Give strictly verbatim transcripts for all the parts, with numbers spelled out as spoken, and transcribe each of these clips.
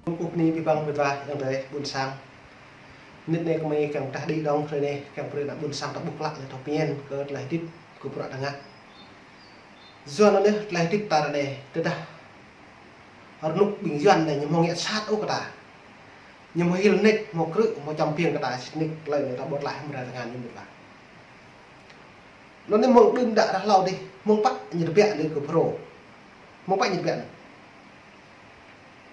Kơkuh bơni abih bang met wa ayŏng adơi ƀuôn sang. Mơnit anai kơmơi kiăng pơdah đĭ đŏng hrơi anai, kiăng brơi ană ƀuôn sang ta ƀuh klă lĕ thâo pơmĭn kơ tơlơi hơdip kơ bruă tơngan. Yua anŭn yơh tơlơi hơdip ta ră anai, tơdah rơnŭk ƀing Yuan anai ñu hmâo ngă sat ôh kơ ta. Ñu hmâo hil nik, hmâo krư̆, hmâo čăm piêng kơ ta, sĭt nik tơlơi anai ta ƀuh tơlơi hơmră tơngan ñu met wa. Anŭn anai mơ̆ng đưm đă ră hlâo dih, mơ̆ng pă ñu tơbiă lĕ kơ Phrô. Mơ̆ng pă ñu tơbiă anŭn.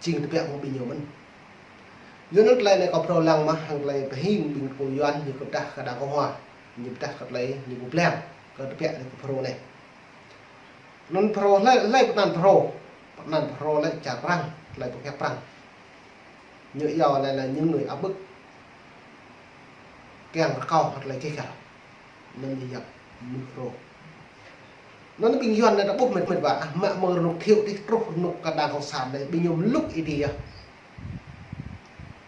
Jing tơbiă mơ̆ng ƀing ñu mơ̆n. Yua anŭn tơlơi anai kâo phrâo lăng mơ̆n hăng tơlơi pơhing ƀing tơpul Yuan ñu pơdah kơ đảng cộng hòa. Ñu pơdah kơ tơlơi ñu pơblang kơ tơbiă lĕ kơ Phrô anai. Anŭn Phrô hlơi, hlơi pơanăn Phrô. Pơanăn Phrô lĕ čar Prăng, tơlơi pơhiăp Prăng. Ñu iâu lĕ là những người áp bức. Kiăng rơkâo hơt tơlơi keh găl. Anŭn ñu yap mơnuih Phrô. Anŭn ƀing Yuan anai ta ƀuh met met wa, ah, mă mơ̆ng rơnŭk thiu dih truh rơnŭk kơ đảng cộng sản anai, ƀing ñu mlŭk ih dih yơh.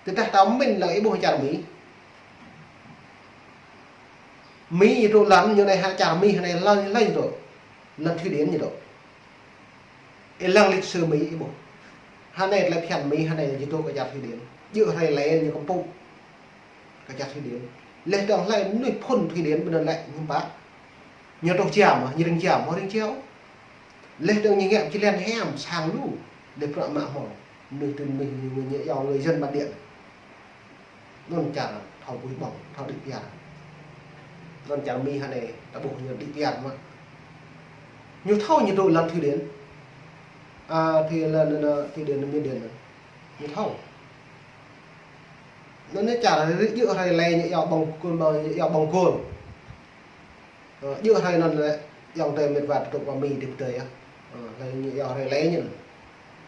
Tơdah ta pơmĭn lăng ih ƀuh čar Mi. Mi ñu dŏ lŏn ñu anai hă, čar Mi hă anai lŏn, lŏn ñu dŏ. Lŏn Thụy Điển ñu dŏ. Ih lăng lịch sử Mi ih ƀuh. Hă anai tơlơi phiăn Mi hă anai ñu dŏ kơ čar Thụy Điển. Djơ̆ hrơi lĕ ñu kơmpŭ kơ čar Thụy Điển. Leh dơ̆ng hlơi mơnuih phŭn Thụy Điển ƀơi anŭn lĕ ñu pă. Ñu truh jia mơ̆, ñu ring jia mơ̆, ring jia ôh. Leh dơ̆ng ñu ngă či len hiam sang lu. Leh bruă mă hmâo. Mơnuih tui mơnuih ñu, ñu iâu người dân bản địa. Anŭn čar thâo ƀuh ƀơ̆ng, thâo đĭ piar. Anŭn čar Mi hă anai, ta ƀuh ñu đĭ piar mơ̆. Ñu thâo ñu dŏ lŏn Thụy Điển. À, Thụy, lŏn, lŏn, Thụy Điển, Miến Điện. Ñu thâo. Anŭn anai čar djơ̆ hrơi lĕ ñu iâu ƀơ̆ng kôl, ƀơ̆ng, iâu ƀơ̆ng kôl. Ơ, djơ̆ hrơi anŭn lĕ, ayŏng adơi met wa tơdruă pơ Mi dih pơdơi yơh. Ơ, hlơi ñu iâu hrơi lĕ ñu.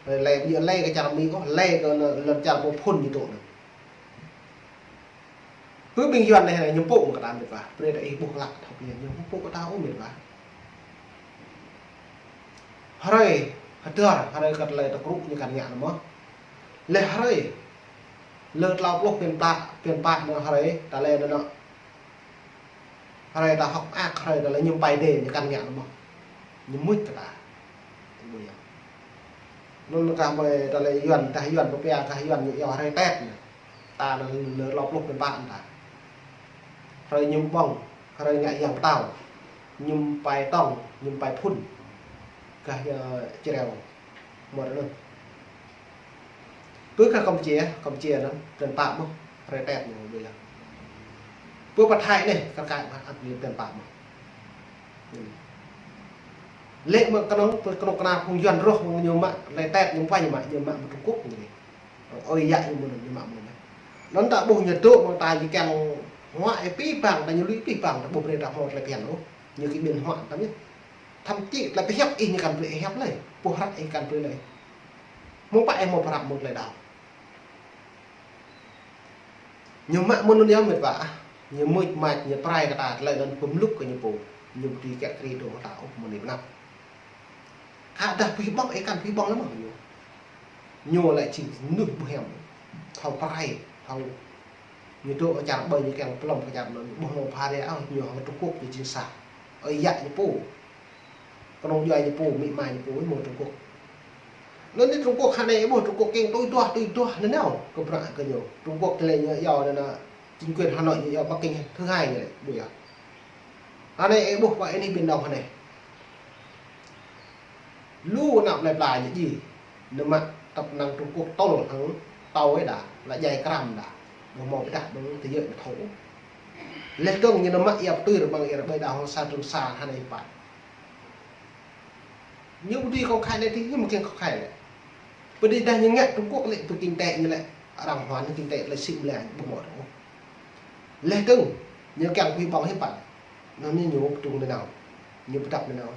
Hrơi lĕ, djơ̆ lĕ kơ čar Mi ôh, lĕ kơ anŭn lŏn čar pô phŭn ñu dŏ anŭn. Pơ ƀing Yuan anai, anai ñu pơpŭ mơ̆ng kơ ta met wa. Brơi ta ih ƀuh klă thâo pơmĭn ñu pơpŭ kơ ta ôh met wa. Hrơi, hơdơr, hrơi kơ tơlơi ta krŭ ñu kăn ngă anŭn mơ̆n. Leh hrơi, lơ tlâo pluh phiăn pă, phiăn pă anŭn hrơi, ta lĕ anŭn. Hrơi ta hơ̆k mơak, hrơi ta lĕ ñu pai đê, ñu kăn ngă anŭn mơ̆n. Ñu mŭt kơ ta. Ƀu yơh. Anŭn kah mơi ta lĕ Yuan, kah Yuan pơpia, kah Yuan ñu iâu hrơi Tết anai. Ta anŭn lơ tlâo pluh phiăn pă anŭn ta. Hrơi ñu ƀơ̆ng, hrơi ngă yang pơtao. Ñu pai tŏng, ñu pai phŭn. Kah, ơ, čreo. Mơ̆ anŭn. Pơ kơ Campuchia, Campuchia anŭn, phiăn pă mơ̆n, hrơi Tết ñu ƀu yơh. Pơ pơ Thái anai, kar kaĭ mă ăt ñu phiăn pă mơ̆n. Lĕ mơ̆ kơnơ̆ng, pơ kơnơ̆ng kơna phung Yuan rŏh mơ̆ng ñu mă, hrơi Tết ñu pai ñu mă, ñu mă mơ̆ng Trung Quốc ñu. Ơi yă ñu mơ̆n, ñu mă mơ̆n. Anŭn ta ƀuh ñu dŏ mơ̆ng ta ñu kiăng huă ih pĭ păng, ta ñu lui pĭ păng, ta ƀuh brơi ta hmâo tơlơi phiăn ôh. Ñu kơ ƀing huă ta mơ̆n. Thậm chí tơlơi pơhiăp ih ñu kăn brơi ih hiăp lơi, pơhrăk ih kăn brơi lơi. Mơ̆ng pă ih hmâo pơhrăk mơ̆ng tơlơi đaŏ. Ñu mă mơ̆n anŭn yơh met wa ah. Ñu mưč mač, ñu prai kơ ta tơlơi anŭn pơmlŭk kơ ñu pô. Ñu ƀu dưi kiăng kri dŏ hăng ta ôh mơ̆n anai pơ anăp. Khă dah pih ƀơ̆ng, ih kăn pih ƀơ̆ng lăm mơ̆ ñu. Ñu lĕ jing mơnuih ƀu hiam. Thâo prai, thâo ñu dŏ čar ƀơi ñu kiăng pơlŏm kơ čar anŭn, ƀu hmâo pha rê ôh, ñu hăng Trung Quốc ñu jing sa. Ơi yă ñu pô. Kơnơ̆ng djuai ñu pô, amĭ ama ñu pô, ih mơ̆ Trung Quốc. Anŭn anai Trung Quốc hă anai, ih ƀuh Trung Quốc kiăng tui duah, tui duah nanao kơ bruă kơ ñu. Trung Quốc tơlơi ñu iâu anŭn anŭn, chính quyền Hà Nội ñu iâu Bắc Kinh thứ hai ñu lĕ, ƀu yơh. Hă anai ih ƀuh pơ anih Biển Đông hă anai. Lu ană plơi pla ñu djai. Ñu mă tơpă năng Trung Quốc tơl hăng tâo ih đa, lĕ djai kram đa. Ƀu hmâo pơdah ƀơ̆ng tơyơ̆ ñu thâo. Leh dơ̆ng ñu mă ia pơtui rơmang ia rơbơi đa hăng sa Trường Sa hă anai pă. Ñu ƀu dưi công khai lĕ, tui ñu mơ̆ kiăng công khai lĕ. Pơ dih dah ñu ngă Trung Quốc lĕ, pơ kinh tế ñu lĕ, arăng huan kinh tế lĕ sim lĕ, ƀu hmâo ôh. Leh dơ̆ng, ñu kiăng pih ƀơ̆ng hiư̆m pă. Anŭn ñu pơdrŭng nanao, ñu pơdăp nanao.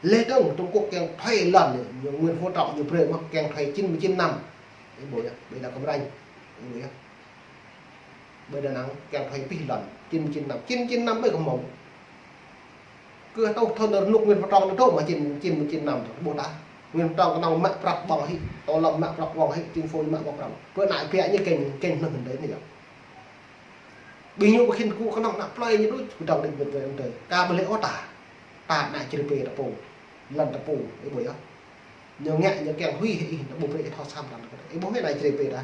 Leh dơ̆ng, Trung Quốc kiăng thuê lŏn ñu, ñu Nguyễn Phú Trọng ñu brơi mơ̆ kiăng thuê chín mươi chín năm. Ih ƀuh yơh, ƀơi Đà Cam Ranh. Ih ƀuh yơh. Ƀơi Đà Nẵng, kiăng thuê pih lŏn, chín mươi chín năm, chín mươi chín năm ƀơi kơ hmâo. Kơ tŏ thun rơnŭk Nguyễn Phú Trọng anŭn dŏ mơ̆ chín, chín mươi chín năm tŏ, ƀuh ta. Nguyễn Phú Trọng kơnơ̆ng mă prăk ƀơ̆ng hĭ, Tô Lâm mă prăk ƀơ̆ng hĭ, chính phủ mă ƀơ̆ng prăk. Pơ anai pia ñu kiăng, kiăng hơnŭn hơnŭn anai yơh. Ƀing ñu ƀu khĭn kơ kơnơ̆ng ană plơi ñu đôč, kơdŏng đĭ mơ̆n tơlơi anŭn tơi. Kơ ƀu lĕ ôh ta. Ta ană čri pê ta pô. Lŏn ta pô, ih ƀuh yơh. Ñu ngă, ñu kiăng huĭ ih, ƀu brơi ih thâo sat tăn. Ih ƀuh mơ̆ ană Jrai pơ ta.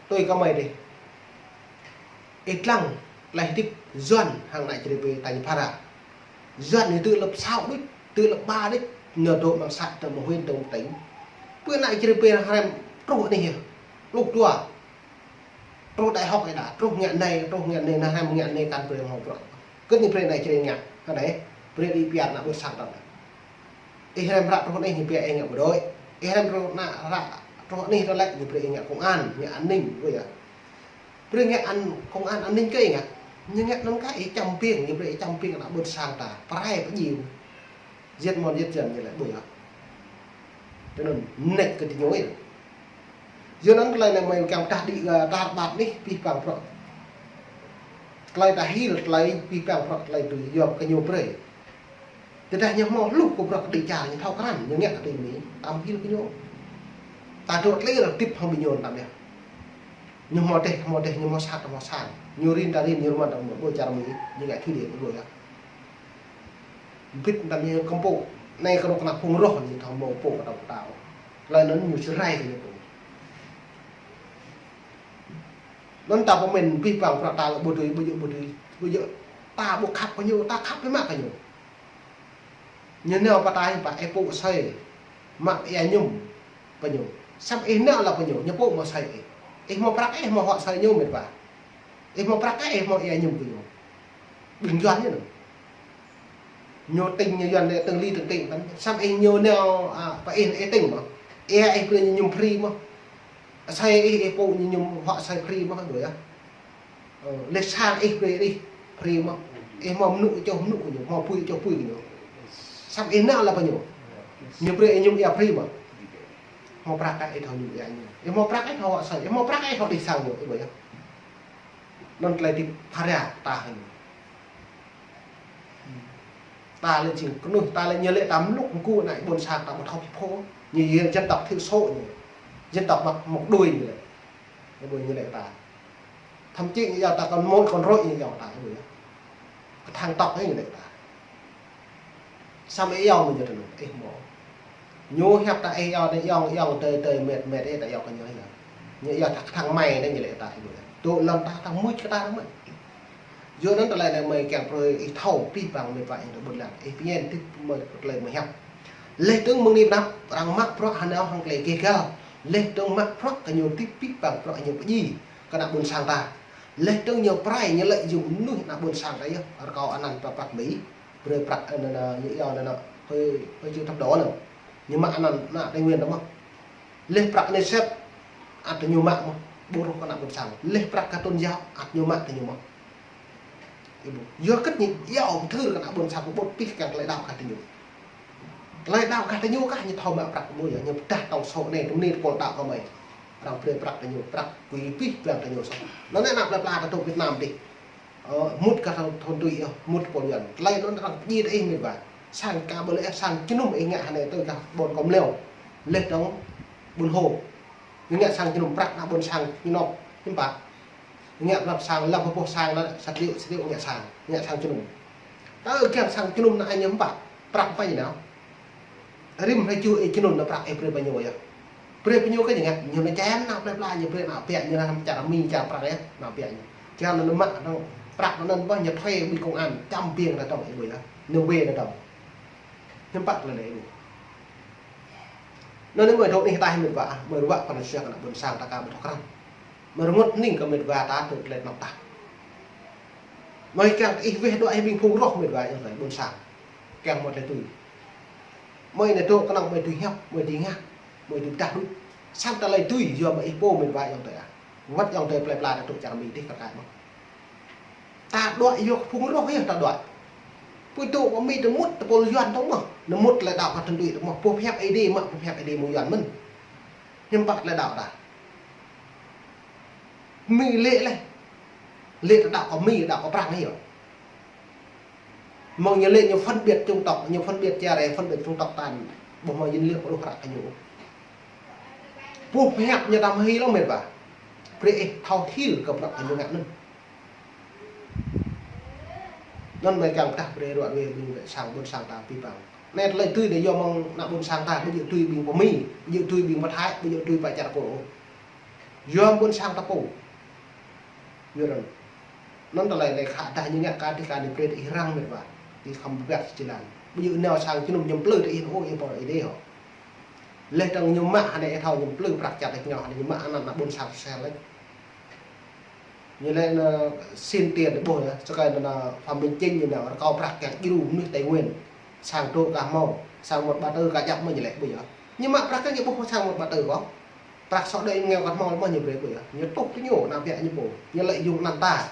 Tui kơ mơi dih. Ih lăng, tơlơi hơdip Yuan hăng ană Jrai pơ ta ñu phara. Yuan ñu tơ lăp sâo đôč, tơ lăp ba đôč, ñu dŏ mơ̆ng să tơ mơ̆ng huyện tơ mơ̆ng tỉnh. Pơ ană Jrai pơ hrăm truh anih yơh. Luk dua. Truh đại học ih đa, truh ngă anai, truh ngă anai, ană hrăm ngă anai kăn brơi hmâo bruă. Kơ̆t ñu brơi ană Jrai ngă, hă anai, brơi đĭ pơyơr ană ƀôn sang tăn. Ih hrăm ră truh anih ñu pơyơr ih ngă bộ đội. Ih hrăm truh ană ră truh anih tơlơi ñu brơi ih ngă công an, ngă an ninh, ƀuh yơh. Brơi ngă an, công an an ninh kơ ih ngă. Ñu ngă anŭn kơ ih čăm ƀing, ñu brơi ih čăm ƀing ană ƀôn sang ta, pơrai pơjing. Giết mòn giết chăn ñu lĕ ƀuh yơh. Tui anŭn, nĕč kơ ti ñu yơh. Yua anŭn tơlơi anai mơi kiăng pơdah đĭ, ơ, tar ƀat anih, pih pang prŏ. Tơlơi ta hil, tơlơi pih pang prŏ, tơlơi tui yua kơ ñu brơi. Tơdah ñu hmâo hluh kơ bruă kơ đĭ čar, ñu thâo krăn, ñu ngă kơ tui Mi, tam hil kơ ñu. Ta dŏ tơlơi rơdip hăng ƀing ñu tam yơh. Ñu hmâo dêh, hmâo dêh, ñu hmâo sat, hmâo sang. Ñu rin ta rin, ñu rơmăn ta rơmăn, ƀuh čar Mi, ñu ngă thí điểm, ƀuh yơh. Bit tăm ñu kơmpŭ. Anai kơ anŏ kơna phung roh ñu thâo mơ̆ pô kơ tơ̆ tao. Tơlơi anŭn ñu sơrai kơ ñu pô. Anŭn ta pơmĭn pih pang prŏ ta lĕ ƀu dưi, ƀu djơ̆, ƀu dưi, ƀu djơ̆. Ta ƀu khăp kơ ñu, ta khăp biă mă kơ ñu. Ñu nao pơ ta, pă ih pô asơi. Mă ia mơñum pơ ñu. Samơ̆ ih nao lăp pơ ñu, ñu pô mă asơi ih. Ih hmâo prăk ih hmâo huă asơi ñu mĕt wa. Ih hmâo prăk ih hmâo ia mơñum pơ ñu. Ƀing Yuan ñu anŭn. Ñu tĭng ñu Yuan lĕ tơ̆ng li tơ̆ng tĭng tăm. Samơ̆ ih ñu nao, a, pơ ih ih tĭng mơ̆. Ia ih pô ñu mơñum free mơ̆. Asơi ih ih pô ñu mơñum huă asơi free mơ̆, ƀuh yơh. Ơ, lĕ sang ih brơi ih free mơ̆. Ih hmâo mơnŭ čoh mơnŭ ñu, hmâo apui čoh apui ñu. Samơ̆ ih nao lăp pơ ñu. Ñu brơi ih mơñum ia free mơ̆. Hmâo prăk ih thâo mơñum ia ñu. Ih hmâo prăk ih thâo huă asơi, ih hmâo prăk ih thâo đĭ sang ñu, ih ƀuh yơh. Anŭn tơlơi hơdip phara ta hăng ñu. Ta lĕ jing kơnuih, ta lĕ ñu lĕ ta mlŭk mơgu ană ƀôn sang ta ƀu thâo phi phô. Ñu yơh dân tộc thiểu số ñu. Dân tộc mă một đuôi ñu lĕ. Ñu ƀuh ñu lĕ ta. Thậm chí ñu yua ta kon môi kon rôi ñu yua ta, ih ƀuh yơh. Kơthăng tŏk ñu lĕ ta. Samơ̆ ih yua mơ̆ ñu tơnŭn, ih hmâo. Ñu hiăp ta ih yua, ih yua, ih yua tơi, tơi, mĕt, mĕt, ih ta yua kơ ñu yơh. Ñu yua ta kơthăng mai anai ñu lĕ ta, ih ƀuh yơh. Dŏ lŏn ta, ta muč kơ ta mơ̆n. Yua anŭn tơlơi anai mơi kiăng brơi ih thâo pih pang mĕt wa ih tơ ƀôn lan. Ih pơñen tĭp mơi tơlơi mơi hiăp. Laih dơ̆ng mơ̆ng anai pơ anăp, arăng mă bruă hơnao hăng tơlơi gêh gal. Laih dơ̆ng mă bruă kơ ñu tĭp pih pang bruă ñu pơjing kơ ană ƀôn sang ta. Laih dơ̆ng ñu pơrai ñu lợi dụng mơnuih ană ƀôn sang ta yơh. Rơkâo anăn pơ prăk Mi. Brơi prăk, ơ, anăn, anăn, ñu yua anăn, anăn, hơi, hơi chịu thập đó anăn. Ñu mă anăn, anăn Tây Nguyên ta mơ̆. Laih prăk anai sĕt, ăt ñu mă mơ̆, ƀu rŏh kơ ană ƀôn sang. Laih prăk kơ tôn giáo, ăt ñu mă kơ ñu mơ̆. Ih ƀuh. Yua kơ ñu iâu pơthưr kơ ană ƀôn sang ƀu ƀuh pih kiăng tơlơi đaŏ kah tơ ñu. Tơlơi đaŏ kah tơ ñu kah ñu thâo mă prăk mơ̆ yơh, ñu pơdah tong sô anai, tơm anai tơpul đaŏ kơ mơi. Arăng brơi prăk tơ ñu, prăk kui pih pang tơ ñu sô. Anŭn anai ană plơi pla ta dŏ Việt Nam dih. Ơ, mŭt kơ thôn, thôn tui yơh, mŭt pô Yuan. Tơlơi anŭn arăng pơjing tơ ih mĕt wa. Sang ka ƀu lĕ, sang jơnum ih ngă hơnai tui kơ ƀôn Kom Leo. Laih dơ̆ng ƀôn Hô. Ngă sang jơnum prăk ană ƀôn sang ñu nộp, hiư̆m pă. Ngă lăp sang, lăp boh sang anŭn, sa triệu, sa triệu ngă sang, ngă sang jơnum. Tơ kiăng sang jơnum anŭn ñu hiư̆m pă. Prăk pơ ñu nao. Rĭm hrơi čuh ih jơnum anŭn prăk ih brơi pơ ñu yơh. Brơi pơ ñu kơ ñu ngă, ñu anŭn čem ană plơi pla ñu brơi ană ƀiă ñu anŭn čar Mi čar prăk yơh, ană ƀiă ñu. Kiăng anŭn mă anŭn prăk anŭn ƀơh ñu thuê ƀing công an, čăm ƀing ta dŏng ih ƀuh yơh. Ñu wê ta dŏng. Hiư̆m pă tơlơi anai ih ƀuh. Anŭn anai mơi dŏ anih ta mĕt wa, mơi ruă pơ anăp siăng ană ƀôn sang ta ka ƀu thâo krăn. Mơi rơngot hning kơ mĕt wa ta dŏ tơlơi anŏ ta. Mơi kiăng ih weh dŏ ih ƀing phung roh mĕt wa ayŏng adơi ƀôn sang. Kiăng hmâo tơlơi tui. Mơi anai dŏ kơnơ̆ng mơi tui hiăp, mơi tui ngă, mơi tui pơdah đôč. Samơ̆ tơlơi tui yua mơi ih pô mĕt wa ayŏng adơi ah. Wăt ayŏng adơi plơi pla ta dŏ čar Mi dih kar kaĭ mơ̆n. Ta dŏ yua kơ phung roh yơh ta dŏ. Pui dŏ pơ Mi ta mŭt tơpul Yuan dŏng mơ̆n. Ñu mŭt tơlơi đaŏ kah tơnŭn tui dŏng mơ̆n. Boh hiăp Ơi Adai mă, boh hiăp Ơi Adai mơ̆ng Yuan mơ̆n. Hiư̆m pă tơlơi đaŏ ta. Mi lĕ lĕ. Lĕ ta đaŏ kơ Mi, đaŏ kơ prăk anai yơh. Mơ̆ng ñu lĕ ñu phân biệt chủng tộc, ñu phân biệt chia rẽ, phân biệt chủng tộc tan. Ƀu hmâo djơ̆ lĕ ƀu rŭ hră kơ ñu. Boh hiăp ñu tam hil lŏm mĕt wa. Brơi ih thâo hil kơ bruă kơ ñu ngă anŭn. Anŭn mơi kiăng pơdah brơi ruă ruê ƀing sang ƀôn sang ta pih pang. Anai tơlơi tui anai yua mơ̆ng ană ƀôn sang ta, ƀu djơ̆ tui ƀing pơ Mi, ƀu djơ̆ tui ƀing pơ Thái, ƀu djơ̆ tui pơ čar kơ. Yua ƀôn sang ta pô. Yua anŭn. Anŭn tơlơi anai khă dah ñu ngă kơ tih kơ anai brơi tơ ih răng mĕt wa. Tih khŏm ƀiă či lăng. Ƀu djơ̆ nao sang jơnum ñu plư tơ ih ôh, ih pô ih đe hŏ. Leh dong ñu mă hơnai ih thâo ñu plư prăk čar tơ ñu hơnai ñu mă anăn ană ƀôn sang sel lĕ. Ñu lĕ ană xin tiền ƀuh yơh, sơkai ană Phạm Minh Chính ñu nao rơkâo prăk kiăng djru mơnuih Tây Nguyên. Sang dŏ kah hmâo, sang mŭt ba tư kah djăp mơ̆ ñu lĕ ƀuh yơh. Ñu mă prăk kiăng ñu ƀuh sang mŭt ba tư kơ. Prăk sŏ đơi ñu ngă kah hmâo mơ̆ ñu brơi ƀuh yơh. Ñu tuh tơ ñu ană biă ñu pô. Ñu lợi dụng anăn ta.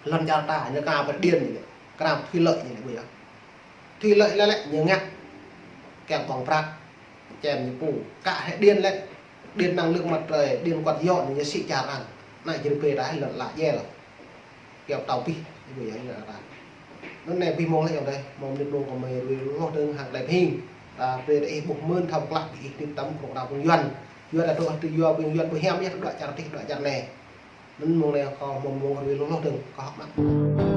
Lŏn čar ta, ñu kơ brơi điện ñu lĕ. Kơ thủy lợi ñu lĕ ƀuh yơh. Thủy lợi lĕ lĕ ñu ngă kiăng ƀơ̆ng prăk, čem ñu pô. Kơ hĕ điện lĕ, điện năng lượng mặt trời, điện quạt gió ñu sĭ čar anŭn. Anai jơ̆ brơi ta hĕ lŏn lă jel. Kiăng tao pih, ƀuh yơh ñu ta. Anŭn anai pih mơ̆ng lĕ yơh dêh, mơ̆ng mơnit mơ̆ng kơ mơi rui lŏh dơ̆ng hăng đai phing. Ta brơi ta ih ƀuh mơ̆n thâo klă ƀing ih tĭp tăm kơ đa ƀing Yuan. Yuan ta dŏ tơ yua ƀing Yuan ƀu hiam yơh dŏ čar tih dŏ čar anai. Anŭn mơ̆ng anai kơ mơ̆ng mơ̆ng rui lŏh dơ̆ng kơ hŏk mă.